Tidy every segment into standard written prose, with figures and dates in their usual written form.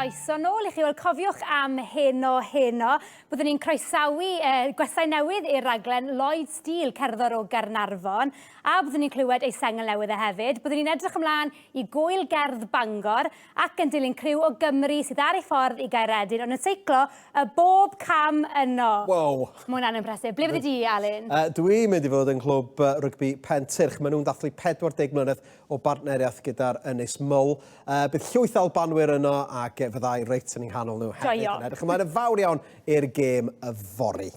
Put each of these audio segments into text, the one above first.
Croeso nôl i chi. Wel, cofiwch am heno heno. Byddwn ni'n croesawu eh, gwestai newydd i'r raglen Lloyd Steele, cerddor o Gaernarfon, a byddwn ni'n clywed ei sengl newydd e hefyd. Byddwn ni'n edrych ymlaen i Gŵyl Gerdd Bangor ac yn dilyn criw o Gymru sydd ar ei ffordd i Gaeredin, ond yn seiclo y bob cam yno. Wow! Mae hwnna'n impressive. Ble fyddi di, Alun? Uh, Dwi'n mynd i fod yng nghlwb uh, rygbi Pentyrch. Maen nhw'n dathlu 40 mlynedd o bartneriaeth gyda'r Ynys Mull. Uh, bydd llwyth Albanwyr yno ac fyddai reit yn eu nghanol nhw hefyd. Joio. Yn edrych ymlaen yn fawr iawn i'r gêm yfory.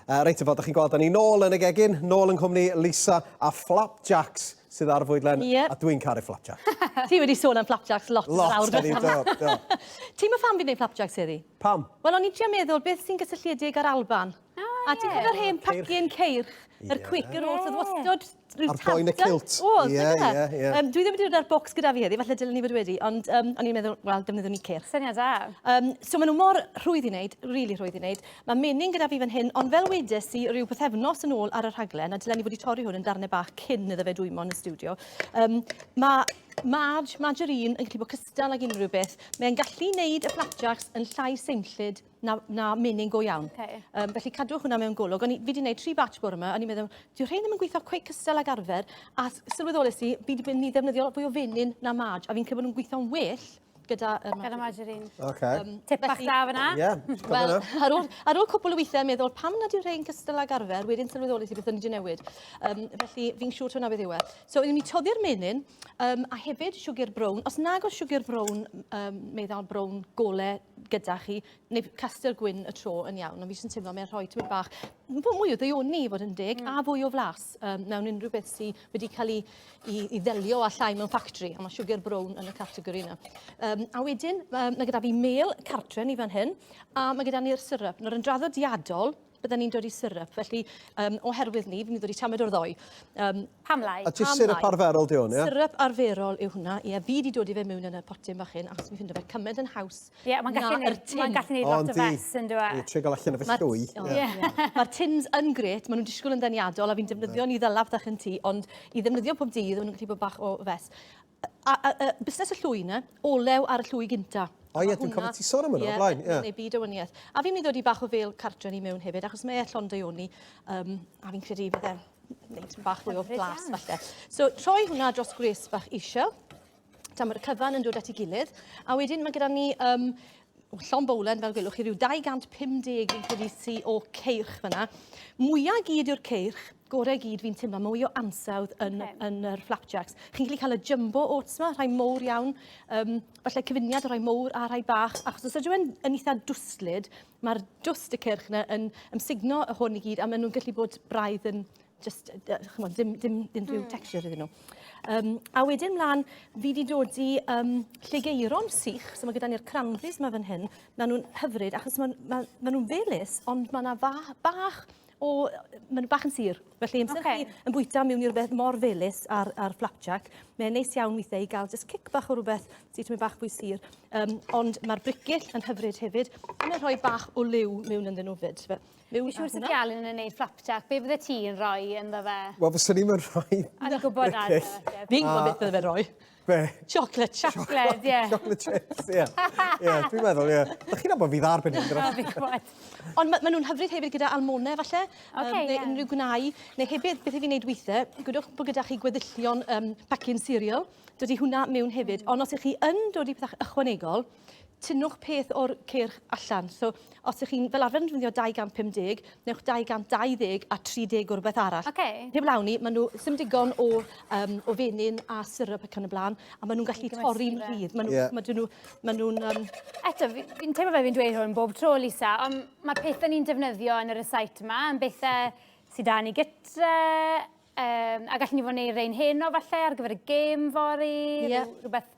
Uh, reit, fel ydych chi'n gweld, da ni nôl yn y gegin, nôl yng nghwmni Lisa a Flapjacks sydd ar y fwydlen, yep. a dwi'n caru Flapjacks. Ti wedi sôn am Flapjacks lot lot awr. Lot, do, do. Ti'n ma pham fi'n gwneud Flapjacks heddi? Pam? Wel, o'n i'n trio meddwl beth sy'n gysylltiedig â'r Alban. Oh, a ti'n cofio'r hen pacin ceirch, yr yeah. quick yr oats, oedd wastod rhyw A'r boi yn y kilt. Oedd, Ie, ie, ie. Um, dwi ddim wedi dod â'r bocs gyda fi heddi, falle dylen ni fod wedi, ond um, o'n i'n meddwl, wel, defnyddiwn ni ceirch. Syniad da. Um, so maen nhw mor rhwydd i wneud, rili really rhwydd i wneud. Mae menyn gyda fi fan hyn, ond fel wedes i rhyw pythefnos yn ôl ar y rhaglen, a dylen ni fod wedi torri hwn yn darnau bach cyn iddo fe dwymo yn y stiwdio, um, mae Marge, margarine yn gallu bod cystal ag unrhyw beth. Mae'n gallu wneud y flapjacks yn llai seimllyd na, na menyn go iawn. Okay. Um, felly cadwch hwnna mewn golwg. O'n i, fi wedi gwneud tri batch bore yma, o'n i'n meddwl, dyw rhain ddim yn gweithio cweit cystal ag arfer, a sylweddolais i, fi wedi mynd i ddefnyddio fwy o fenyn na marge, a fi'n credu bod nhw'n gweithio'n well gyda yr Gyda margarine. Okay. Um, Tip bach da fyna. Ie, Wel, ar ôl, ar ôl cwpl o weithiau meddwl, pam nad yw rhain cystal ag arfer, wedyn sylweddolais i beth o'n i wedi newid. Um, felly, fi'n siŵr hwnna beth yw e. So, ni'n mynd i toddi'r menyn, um, a hefyd siwgr brown. Os nag oes siwgr brown, um, meddal brown gole gyda chi, neu castell gwyn y tro yn iawn, ond fi jyst yn teimlo mae'n rhoi tymed bach mwy o ddeuoni i fod yn deg, mm. a fwy o flas um, mewn unrhyw beth sydd wedi cael ei, i, i ddelio â llai mewn ffactri, a mae sugar brown yn y categori yna. Um, a wedyn, um, mae gyda fi mel cartren i fan hyn, a mae gyda ni'r syrup. Nawr yn draddodiadol, bydden ni'n dod i syrup, felly um, oherwydd ni, fi'n mynd i ddod i tamed o'r ddoi. Um, Pam lai? A jyst syrup arferol di hwn, ie? Syrup arferol yw hwnna, ie. Fi di dod i fe mewn yn y potyn bach hyn, achos fi'n ffindo fe cymaint yn haws Ie, mae'n gallu neud, mae'n gallu neud lot o fes yn dwi. Ie, trio gael allan o fy llwy. Mae'r tins yn gret, maen nhw'n disgwyl yn ddeniadol a fi'n defnyddio ni ddylaf ddach yn ti, ond i ddefnyddio pob dydd, maen nhw'n gallu bod bach o fes. A, a, a, busnes y llwy yna, olew ar y llwy gynta. O ie, dwi'n cofio ti sôn am hwnna o'r blaen. Ie, neu byd o waniaeth. A fi'n mynd i ddod i bach o fel cartre ni mewn hefyd, achos mae e llond daioni, um, a fi'n credu bydd e'n gwneud bach fwy o blas falle. So, troi hwnna dros gwres bach isel. Tan mae'r cyfan yn dod at ei gilydd. A wedyn mae gyda ni um, llon bowlen, fel gwelwch chi, rhyw 250 fi'n credu sy o ceirch fyna. Mwya gyd yw'r ceirch, gorau gyd fi'n teimlo, mwy o ansawdd yn, okay. yn yr flapjacks. Chi'n gallu cael y jumbo oats yma, rhai mowr iawn, um, falle cyfuniad o rhai mowr a rhai bach, achos os ydw i'n yn eitha dwslyd, mae'r dwst y ceirch yna yn ymsugno y hwn i gyd, a maen nhw'n gallu bod braidd yn just, chymod, dim, dim unrhyw mm. texture iddyn nhw. Um, a wedyn mlaen, fi wedi dod i um, llegeiron sych, so mae gyda ni'r cranberries yma fan hyn. Maen nhw'n hyfryd, achos maen ma, ma nhw'n felys, ond mae yna bach o... Maen nhw bach yn sur. Felly, amser okay. chi yn bwyta mewn i rhywbeth mor felys ar, ar flapjack, mae'n neis iawn weithiau i gael just cic bach o rhywbeth sydd tymed bach fwy sur. Um, ond mae'r bricyll yn hyfryd hefyd, a mae'n rhoi bach o liw mewn ynddyn nhw fyd. Fi'n siŵr sut Alun yn gwneud flapjack. Be fydde ti'n rhoi ynddo fe? Wel, fyswn i'n rhoi... A ni'n gwybod na. Fi'n gwybod beth bydde fe'n rhoi. Be? Chocolate chips. Chocolate, ie. Chocolate chips, ie. Ie, dwi'n meddwl, ie. Dych chi'n nabod fi dda erbyn hyn, O, fi'n gwybod. Ond ma' ma' nhw'n hyfryd hefyd gyda almonau, falle. Oce, um, neu ie. unrhyw gnau. Neu hefyd, beth i fi'n neud weithiau, gwydwch bod gyda chi gweddillion um, pacin cereal, dydy hwnna mewn hefyd. Ond os ych chi yn dod i pethau ychwanegol, tynnwch peth o'r ceirch allan. So, os ych chi'n fel arfer yn defnyddio 250, newch 220 a 30 o rhywbeth arall. Okay. Heb lawn ni, maen nhw, sy'm digon o, um, o fenyn a syrup ac yn y blaen, a maen nhw'n gallu torri'n rhydd. Maen nhw, yeah. maen nhw, maen nhw'n... Um... Eto, fi'n fi teimlo fel fi'n dweud hwn bob tro, Lisa, ond mae'r pethau ni'n defnyddio yn y recipe yma yn bethau sydd da ni gytre, Um, a gallwn ni fod yn gwneud rhain heno falle ar gyfer y gêm fory, yeah. rhywbeth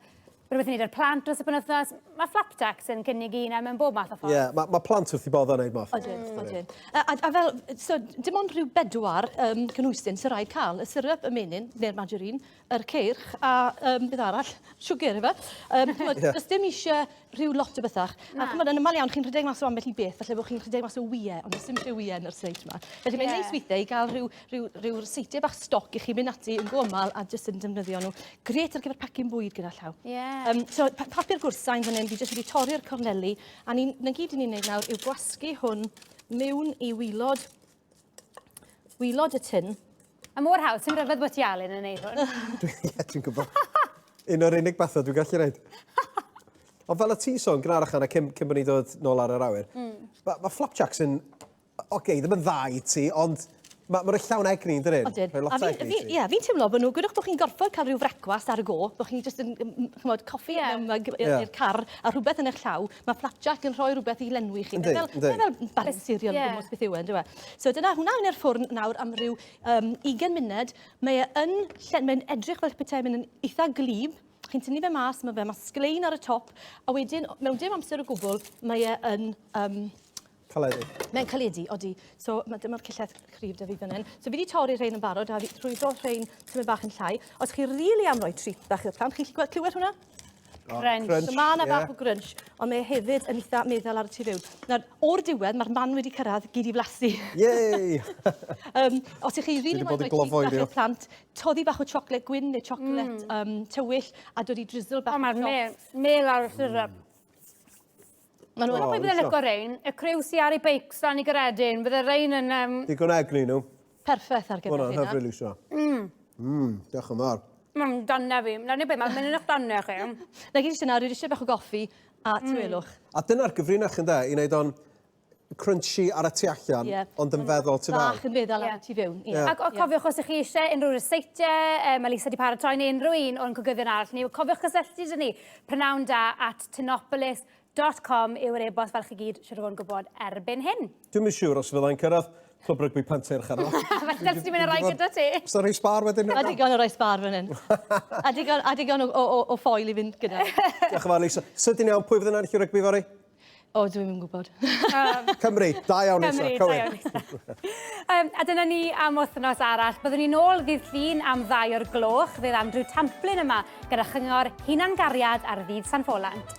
rhywbeth i wneud ar plant dros y penwythnos. Mae flapjacks yn cynnig un a mewn bob math o ffordd. Ie, yeah, mae ma plant wrth i bodd yn gwneud math. Odyn, odyn. A, a, a fel, so, dim ond rhyw bedwar um, cynhwysyn sy'n rhaid cael. Y syrup, y menyn, neu'r margarine, yr ceirch, a um, beth arall, siwgr, efe. Um, yeah. Does dim eisiau rhyw lot o bethach. A chymod, yn aml iawn, chi'n rhedeg mas o ambell i beth, falle bod chi'n rhedeg mas o wyau, ond does dim eisiau wyau yn yr seit yma. Felly mae'n yeah. neis weithiau i gael rhyw, rhyw, rhyw ryseitiau bach stoc i chi mynd ati yn go aml a jyst yn defnyddio nhw. Gret ar gyfer pacin bwyd gyda llaw. Yeah. Yeah. So, papur gwrsain fan hyn, fi jyst wedi torri'r corneli, a ni, na gyd ni'n neud nawr yw gwasgu hwn mewn i wylod, wylod y tin. A mor hawdd, ti'n rhyfedd bod ti Alun yn neud hwn. Ie, dwi'n gwybod. Un o'r unig bethau dwi'n gallu neud. Ond fel y ti sôn gynharach yna, cyn, cyn bod ni dod nôl ar yr awyr, mae ma flapjacks yn, oce, okay, ddim yn dda i ti, ond mae ma rhoi llawn egni yn dydyn? Odyn. Rhoi lot A o fi, egni fi, i ti. ie, fi'n teimlo bod nhw, gwydwch bod chi'n gorfod cael rhyw frecwast ar y go, bod chi'n just yn, chymod, coffi Ie. mewn myg i'r Ie. i'r car a rhywbeth yn eich llaw, mae flapjack yn rhoi rhywbeth i lenwi chi. Yndi, Mae fel, yndi. mae fel barn cereal Ie. yeah. gwmws beth yw e, yndyw e? So dyna hwnna yn yr ffwrn nawr am ryw 20 munud. Mae e yn, mae'n edrych fel petai mynd yn eitha glib. Chi'n tynnu fe mas, mae fe, mae sglein ar y top, a wedyn, mewn dim amser o gwbl, mae e yn, Caledu. Mae'n caledu, odi. So ma' dyma'r cyllell cryf 'da fi fan hyn. So fi 'di torri rhein yn barod a fi rhwydo rhein tymed bach yn llai. Os chi rili am roi treat bach i'r plant, chi'n gallu gweld clywed hwnna? Crunch. Crunch, So ma' 'na ie. bach o grunch, ond mae e hefyd yn eitha meddal ar y tu fewn. Nawr, o'r diwedd, mae'r man wedi cyrraedd gyd i flasu. Yay! Os ych chi rili Dwi 'di moyn bod yn rhoi treat glofo'i bach fi. i'r plant, toddi bach o chocolate gwyn neu chocolate tywyll a dod i drizzle bach O, mae'r o top. mel, mel ar y syrup. Ma' nhw O, Pwy bydde'n Lisa. licio rein? Y criw sy ar ei beics lan i Garedin, bydde rein yn... Digon egni nhw. Perffaith ar gyfer Hwnna'n hynna. hyfryd, Lisa. Diolch yn fawr. Mae'n dannau fi. Na, neu beth, mae'n mynd yn eich dannau chi. Na gyd eisiau nawr, dwi eisiau bach o goffi a tawelwch. A dyna'r gyfrinach ynde, i wneud o'n crunchy ar y tu allan, Ie. ond yn feddwl tu fewn. Bach yn feddal ar Ie. y tu fewn. Ie. Ie. Ac o, cofiwch os ych chi eisiau unrhyw ryseitiau, mae Lisa wedi paratoi neu unrhyw un o'n cogyddion arall ni, cofiwch gysylltu â ni. Prynawn da at tinopolis.com yw'r e-bost fel chi gyd siwr o fod yn gwybod erbyn hyn. Dwi'm yn siŵr os fyddai'n cyrraedd Clwb Rygbi Pentyrch ar ôl. Felly dylse ti mynd â rai gyda ti. Oes 'na rei sbâr wedyn? A digon o rai sbâr fan hyn. A digon, a digon o ffoil i fynd gyda. Diolch yn fawr, Lisa. Sydyn iawn, pwy fydd yn ennill y rygbi fory? O, dwi'm yn gwybod. Cymru, da iawn, Lisa. Cymru, da iawn, Lisa. A dyna ni am wythnos arall. Byddwn ni nôl ddydd Llun am 2 o'r gloch. Fydd Andrew Tamplin yma gyda chyngor hunangariad ar ddydd San Ffolant.